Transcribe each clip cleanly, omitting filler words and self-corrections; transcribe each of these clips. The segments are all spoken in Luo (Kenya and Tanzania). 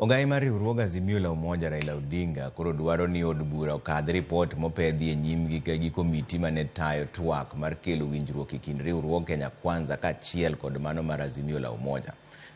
Ogai mar riwruog Azimio la Umoja Raila Odinga koro dwaro ni od bura okadh ripot mopedhi e nyimgi gi komiti mane tayo twak mar kelo winjruok e kind riwruog Kenya Kwanza kaachiel kod mano mar Azimio la Umoja.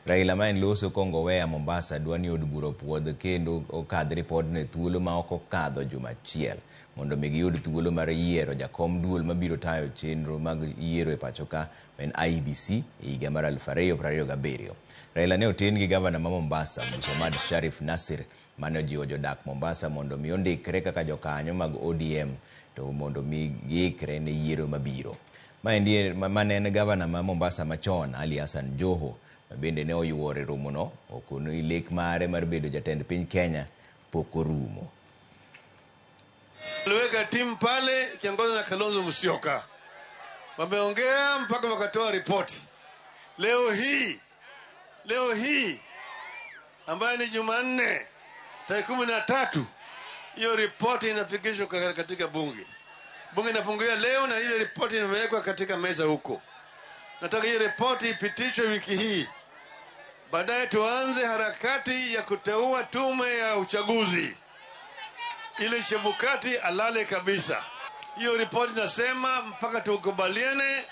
Raila ma en loso Kongowea Mombasa dwa ni od bura opuodh kendo okadh ripodno e thuolo ma ok okadho juma achiel mondo mi giyud thuolo mar yiero jakom duol mabiro tayo chenro mag yiero e pachoka ma en IEBC e higa mar 2027. Raila ne oten gi gavana ma Mombasa Abdulswamad Sharif Nassir mane ojiwo jodak Mombasa mondo mi ondikre kaka jokanyo mag ODM to mondo mi giikre ne yiero mabiro. Maendi mane en gavana ma Mombasa machon Ali Hassan Joho ma bende ne oyuoro e romono okono ni lek mare mar bedo jatend piny Kenya pok orumo. Aliweka timu pale ikiongozwa na Kalonzo Musyoka, wameongea mpaka wakatoa ripoti. Leo hii ambayo ni Jumanne tarehe 13, hiyo ripoti inafikishwa katika bunge. Bunge inafunguliwa leo na ile ripoti imewekwa katika meza huko. Nataka hiyo ripoti ipitishwe wiki hii, baadaye tuanze harakati ya kuteua tume ya uchaguzi ili Chebukati alale kabisa. Hiyo ripoti nasema mpaka tukubaliane,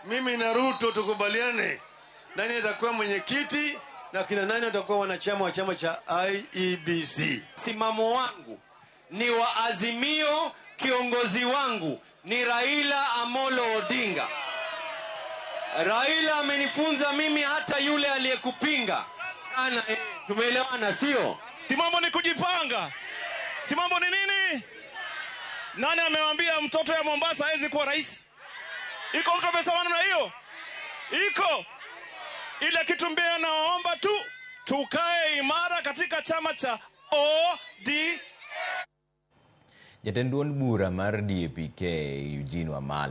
mimi na Ruto tukubaliane nani atakuwa mwenyekiti na kina nani watakuwa wanachama wa chama cha IEBC. Msimamo wangu ni wa Azimio, kiongozi wangu ni Raila Amolo Odinga. Raila amenifunza mimi hata yule aliyekupinga ana, tumeelewana sio? Simambo ni kujipanga. Simambo ni nini? Nani amewambia mtoto ya Mombasa hawezi kuwa rais? Iko mtu amesema namna hiyo? Iko ile kitu mbaya. Nawaomba tu tukae imara katika chama cha OD Jatend duond bura mar DAP-K Eugene Wamalwa.